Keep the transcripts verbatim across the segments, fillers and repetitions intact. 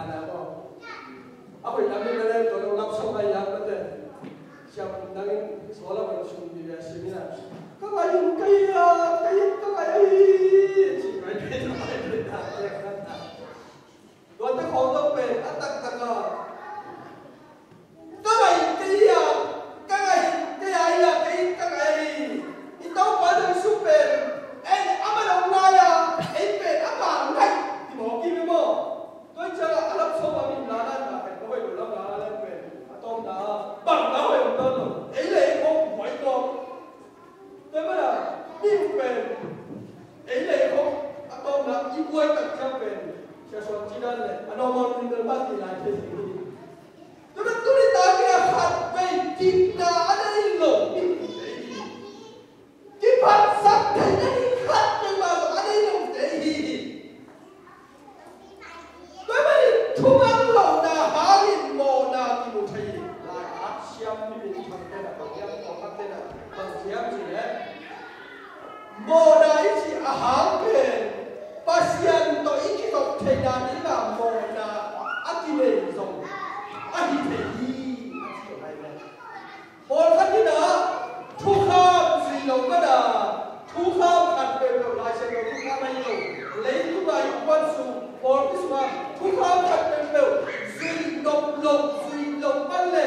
A hoih lam in a lem tawh lo lap sawm lai lam mate. Siam nangin sawla bang sum bi ve sim ina. Ka ngai in ka ia, ka in ka ngai ai. Ci ngai pe na ngai pe na. Tua te khawng lo pen a taktak a. Ka ngai in ka ia, ka ngai in ka ia, ka in ka ngai. I Topa Jesu pen, ei, amah lo ngai a, ei pen amah ngai. Ti mawk hi ve maw? Tua ciang a lam sawm a min la lan na pen, ka hoih lo lam la lan pen a tawpna bang na hoih om tawn lo. Ei le ei khawng buai tawm. Tua mana mi pen ei le ei khawng a tawpna i buai tak ciang pen sia suan ci dan le a normal min bel mah ti lai thei ding hi. Tua mana tuni ta kei a khat vei kipna a nei lo mi hi. Kiphatsak theihna ding khat peuhmah zong a nei lo te hi. Tua manin thuman lohna hangin mawhna kimu thei hi. Lai-at siam mi min thang tena, bang hiam, bang hiam, bang hiam ci leh, mawhna i cih a hang pen Pasian tawh i kizop theihna dingah mawhna a kinei zong ahi thei hi, a ci hi. Pawlkhat in ah thukham zui lo mana, thukham khat peuhpeuh Lai Siangtho thukham ahi lo, leitung a i kuan sung pawlpi sungah thukham khat peuhpeuh zui nop lo, zui lo man le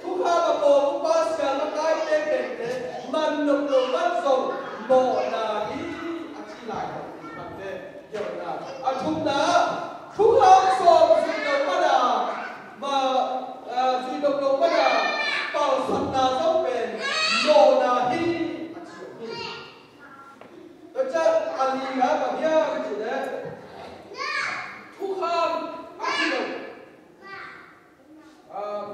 thukham a bawl upa sia makaite gente man nop lo man zong mawhna hi, a ci lai lo. A thumna, thukham sawm zui lo mana, ma, a, zui lo lo mana, palsatna zong pen mawhna hi, a ci hi. Tua ciang a lina bang hiam cih leh, thukham a ci lo. Um,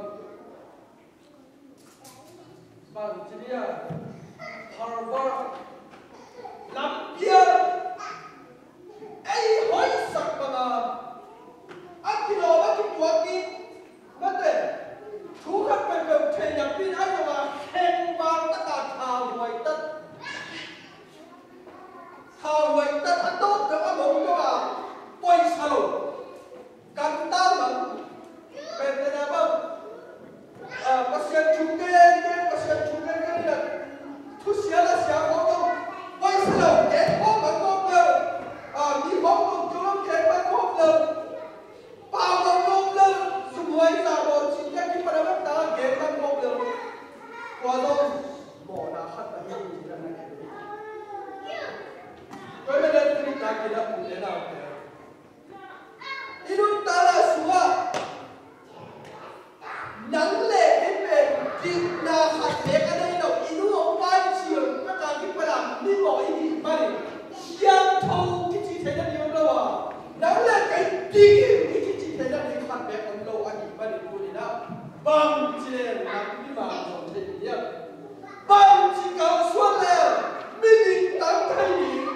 Bang ci dia, Harvard lampial ei hoihsak banga a kilawm a kipuak ding mate, thu khat peuhpeuh thei napi in a zong a kheng vang taka thau huai tat. Thau huai tat a tawp deuh a mong deuh a poisa lo. Gamtang bang. Pen tena bang. Ah, Pasian thu gen gen, Pasian thu gen gen ina. Thusia la sia khawng lo. Poisa lo, gen khawng bang khawng lo. Ah, mi khawng lo, thu lo gen bang khawng lo. Pau lo lo lo. Sum huai za lo, cin gen ki pada bang ta, gen bang khawng lo. Tua lo. Mawhna khat na hi, cin na hi. Tua mah dan tuni ta kila ute naute. I nuntakna sungah nang le kei pen dikna khat beek a nei lo, i nu a pa i cil pek a kipan a mimawh i hih manin siangtho kici theihna ding om lo a, nang le kei dik in i kici theihna ding khat beek om lo ahih manin tuni-in ah bangci leng nang mimal zong thei ding hiam? Bangci kalsuan leng mi ding tang thei ding,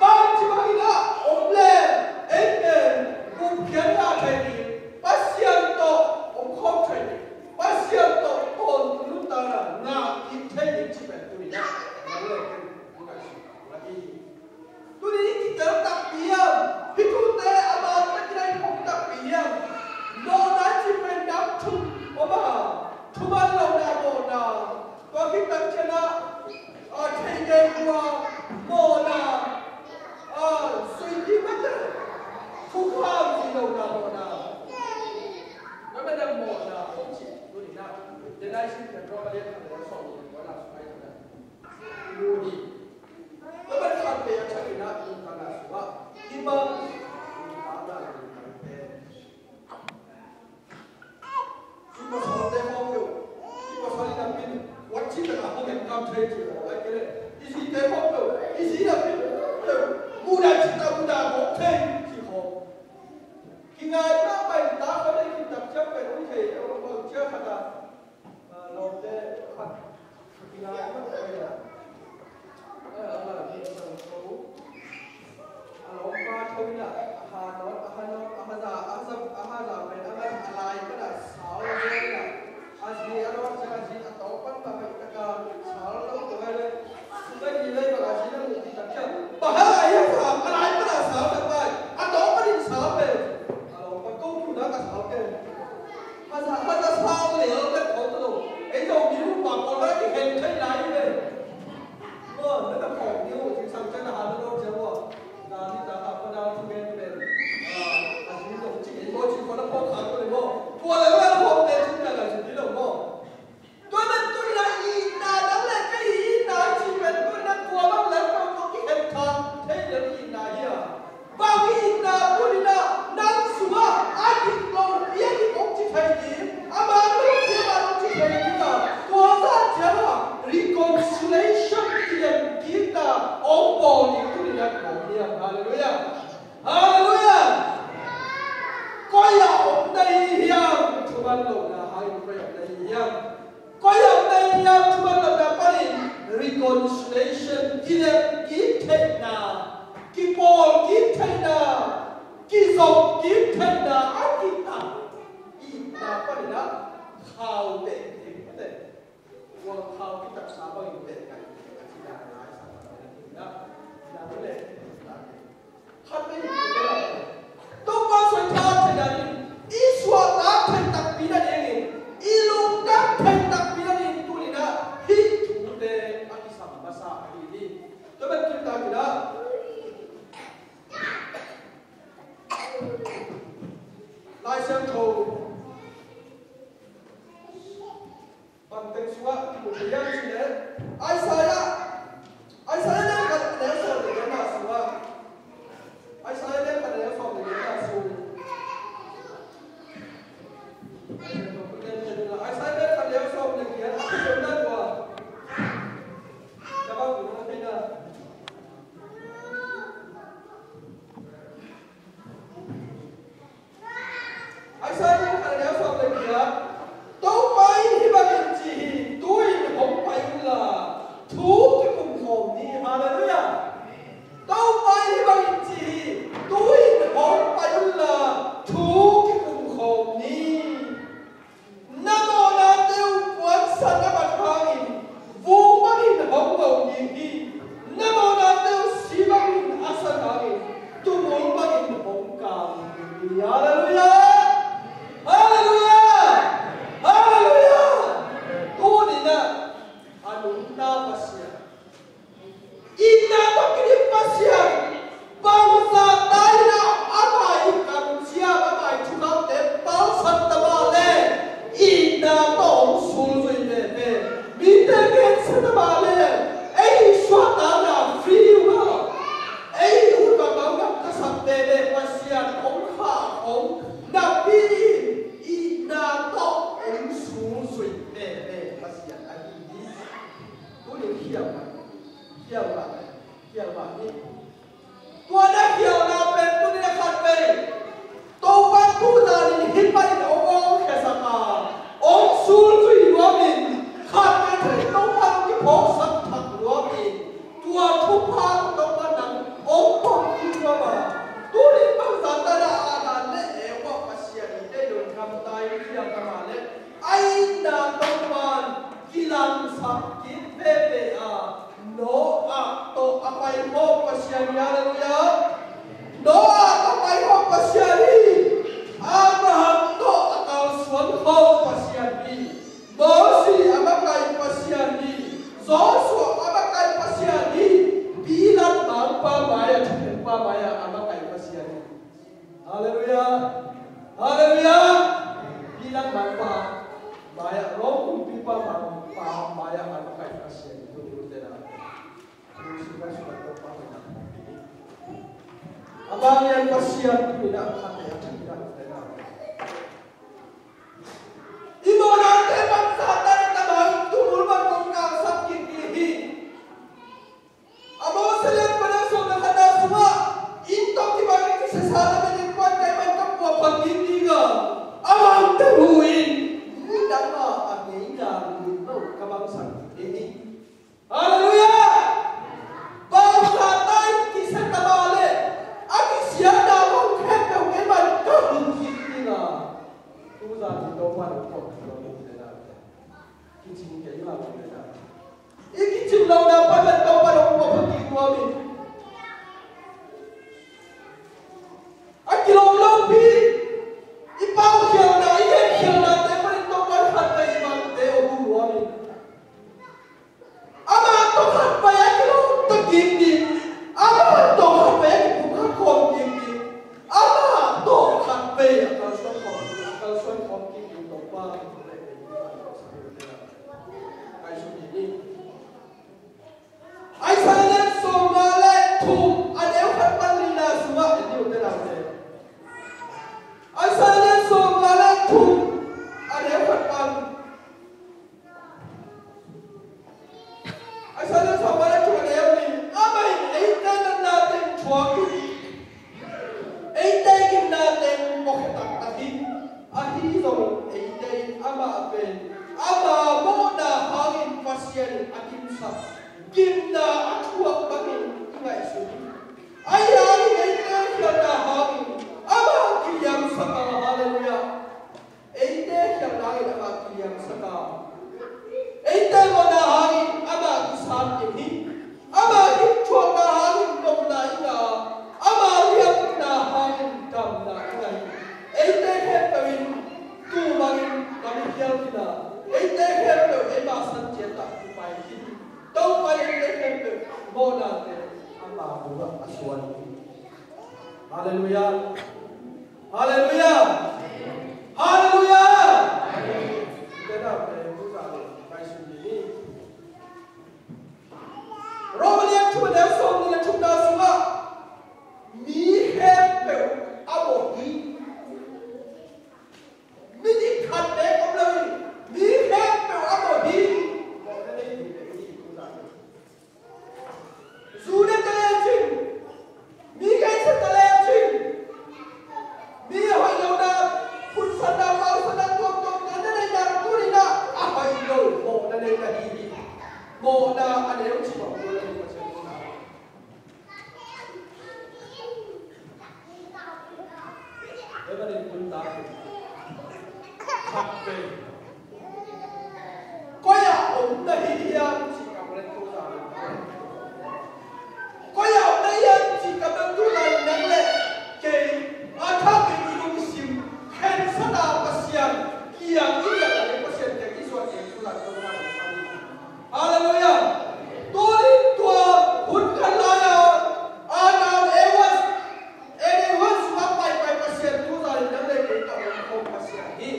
bangci bangin ah om leng ei pen gupkhiat ngah thei ding, Pasian tawh om khawm thei ding, Pasian tawh tawntung nuntakna ngah kik thei ding cih pen tuni-in ah nang le kei in ngaihsut ahi hi. Tuni-in i kitel takpi hiam? Hih thute a man takin a i phawk takpi hiam? Mawhna cih pen dang thum om a, thuman lohna mawhna, tua khit tak ciangin ah, a, thei gei lua mawhna, a, zui ding mate, thukham zui lohna mawhna. Tua mah dang mawhna om cih tuni-in ah, den ai sin pen tua ka lian khat le sawm nih le kua na sung ai khat na. Mu hi. Tua ban khat vei a thak in ah nuntakna sungah i mang nuntakna nuntak pen i pasal te khawng peuh, i pasal in a pin watching taka hong en kam thei ci khawng, ai kei leh i zi te khawng peuh, i zi in a pin peuh mudah cih tak mudah mawk thei ci khawng. Kingaihna pai ta khawng ei kitak ciang pen ong thei, ong bang ciang khat ah, ah, lawmte khat kingaihna pai ah. A, a, a, a, a lawmpa tho in ah, a ha nawn, a ha nawn, a ha za, a ha za, a ha za pen a ngan a lai pan ah sau zo in ah, a zi a nawn ciang a zi a tawh pan mah pai tak a sau lo tua Koi ah na hi hiam, thuman lohna hangin koi ah na hi hiam? Koi ah na hi hiam, thuman lohna panin reconciliation, kilem kik theihna, kipawl kik theihna, kizop kik theihna a kitak itna panin ah khau teh kik teh. Tua khau kitaksa bangin beh kai a ci dan lai sa ta bangin a ci dan lai. Khat vei Topa soi tha thei dan in, i suahtak thei takpi na dingin, i lungdam thei takpi na dingin tuni-in ah hih thute a kisam masa ahi hi. Tua ban kik ta kina. Lai Siangtho Bang teng sungah kimu thei hiam cih leh, Isaiah, Isaiah lian khat a neu sawm le giatna sungah, Isaiah lian khat a neu sawm le giatna sung, Isaiah lian khat a neu sawm le giat a kimu na tua. Ka bang tu na thei na. Isaiah lian khat a neu sawm le giat, Topa in hih bangin ci hi, tu-in hong pai unla, thu kikum khawm ni. Halleluiah. Topa in hih bangin ci hi, tu-in hong pai unla, thu kikum khawm ni. Na mawhnate uh puansan a mat hangin vung bangin hong go ding hi. Na mawhnate uh si bangin a san hangin tumul bangin hong kang ding hi. Halleluiah! Halleluiah! Halleluiah! Tuni-in ah a nungta Pasian, itna tawh kidim Pasian, bangzah ta in ah ama i kamciam, ama i thukham te palsat ta mah leh, itna tawh hong sulzui veve. Mite gensia ta mah leh, ei i suahtakna free uh a, ei i ut bangbang gamtasak veve Pasian hong khah hong napi in, itna tawh hong sulzui veve Pasian ahi hi. Tuni khial mah, khial mah, khial mah ni. Tua na khialna pen tuni na khat vei, Topa tuzan in hih panin hong awngkhiasak a, hong sulzui nuam in, khat vei thei Topa hong kiphawksak thak nuam in, tua thupha Topa nang hong pom kik nuam a. Tuni bangzah ta na a dan le eu a Pasian in ei lungkham ta in khial ta mah leh, a itna Topa'n kilangsak kik veve a, Noah tawh a paikhawm Pasian hi. Halleluiah. Noah tawh a paikhawm Pasian hi. Abraham tawh a kalsuan khawm Pasian hi. Mosi a makaih Pasian hi. Joshua a makaih Pasian hi. Pilat mangpa mai-ah, thukhenpa mai-ah a makaih Pasian hi. Halleluiah. Halleluiah. Pilat mangpa mai-ah, Rom kumpipa mangpa mai-ah a makaih Pasian hi. Tuni ute na, tuni sungah sungah Topa mai-ah a makaih Pasian hi. A vanglian Pasian hi na, khat te a thak hi na ute na. I mawhnate bangzah ta na ta bang, tumul bang kong kangsak kik ding hi. A Mose lian pan a sawm le khatna sungah, inn tawh kibang in kisesa na men in kuan kai man ka puahphat ding ding a, a mangte hu in, nidang a a ngeina lut lo ka bangsak ding hi. Halleluiah! Bangzah ta in kisia ta mah leh, a kisiatna bang khempeuh kei man ka hun kik ding a, tuzan in Topa in hong pom kik lo ding hi. Kicing kei mah lo ding hi. I kicing lohna pan Topa in hong pom kik nuam in. A kilawm lopi, i paukhialna, i genkhialnate panin Topa in khat vei i mangte hong hu nuam in. Amah tawh khat vei a kilawm ta kik ding, amah tawh khat vei a kipumkhat khawm kik ding, amah tawh khat vei a kalsuan khawm, a kalsuan khawm kik ding Topa in hong pom kik nuam in. Ngaihsun ni. Isaiah lian sawmnga Ahi zong eite in amah pen ama mawhna hangin Pasian in a dimsak, gimna a thuak bangin i ngaihsun hi. Ahi hangin eite khialhna hangin amah kiliamsak a, halleluiah. Eite khialhna hangin amah kiliamsak a, eite mawhna hangin amah kisam ding hi. Ama gimthuakna hangin nopna i ngah a, ama liamna hangin damna i ngah hi. Eite khempeuh in tuu bangin lam i khial khin a, eite khempeuh eima san ciat ah kipai khin hi. Topa in eite khempeuh mawhnate ama bungah a suan hi. Halleluiah. Halleluiah. Halleluiah. Tua dan pen tu zah le pai sun ding hi. Rom a lian thum a neu sawmnih le thumna sungah mi khempeuh a mawh hi. Midik khat bek om lo hi. Mi khempeuh a mawh hi. Mawhna nei ding le hi tu zah le. Zu ne ta lecin, mi kei sa ta lecin, mi a hoih lo na, hun sa na, mau sa na, tuamtuam na, na nei na, tu ni na, a hoih lo, mawhna nei na hi hi. Mawhna a neu ci bang tu na hi Pasian mawhna. Evan in kun ta khat pen koi ah om na hi hiam ci kam le tu ta. Koi ah om na hiam ci kam le tu ta nang le kei a thak in i lungsim khensatna Pasian kiang i ngiat a le Pasian kiang i zuat in tu ta tu ta. Halleluiah. Tuni tua hun khat lai-a Adam Eva, Eva sungah paipai Pasian tu zah in nang le kei ka om khawm Pasian hi.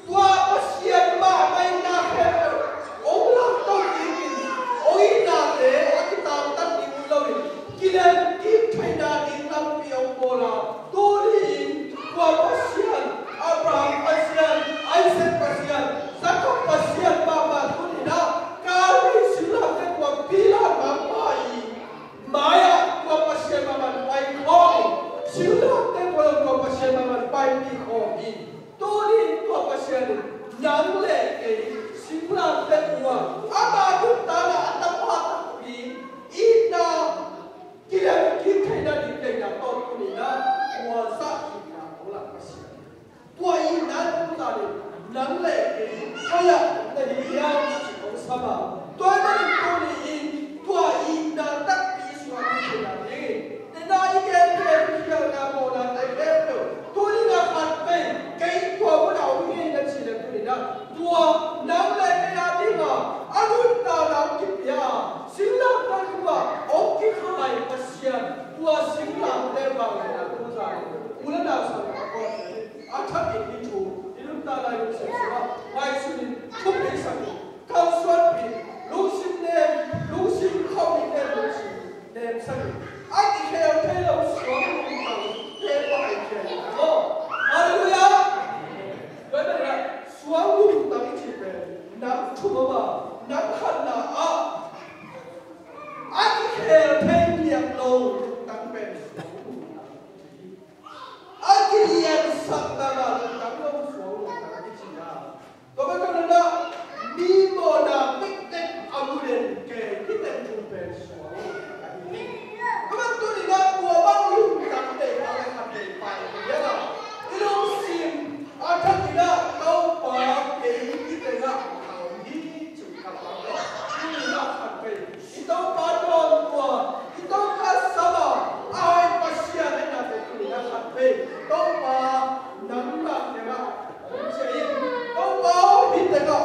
Tua Pasian mahmah itna khempeuh hong lamto dingin hong itnate a kitamtat ding uh loin kilem kik theihna ding lampi hong bawl a, tuni in tua Pasian, Abraham Pasian, Isaac Pasian, Jacob Pasian mahmah tuni in ah Calvary singlamteh tua Pilat mangpa i mai-ah tua Pasian mahmah in pai khawm in, singlamteh tua lo tua Pasian mahmah in paipih khawm in, tuni in tua Pasian in nang le kei singlamteh uh a ama nuntakna a tapa takpi itna kilem kik theihna ding deihna tawh tuni in ah tua zah itna hong lak Pasian. Tua itna tu zah in nang le kei koi ah na hi hiam ci hong sam a, tua ahih manin tuni in tua itna takpi sungah kikhenna ding in, nena i gen gen khialhna mawhna te khempeuh tuni in ah khat vei kei tua mun ah om hi na cih leh tuni in ah tua nang le kei a dingin a nuntakna hong kipia, singlamteh tungah hong kikhai Pasian, tua singlamteh vangliatna tu zah in u le nau sanggamte a thakin i thu, i nuntakna i lungsim sungah ngaihsun in, thupi sak in, kalsuanpih, lungsim nem, lungsim khauh in nem, lungsim nemsak in, a kikhel thei lo suang lungtang te pah in khel in maw. Halleluiah. Tua ahih manin ah suang lungtang i cih pen nam thum a, nam khatna ah a kikhel thei liang lo lungtang pen suang lungtang. A kiliansak mahmah lungtang lo suang lungtang kici a. Tua bek tawh nana mi mawhna bekbek a mu den kei kitek thum pen suang lungtang ahi hi. Tua bek tawh nana tua bang lungtang te a le khat te pai hi a, i lungsim a thakin ah Topa kei kite ngah a om hi ci khat bang tawh. Tuni in ah khat pen i Topa dawn tua, i Topa sam a, a hai Pasian ahi nate tuni in ah khat vei Topa nang ngah tengah hong cia in, Topa aw hih tengah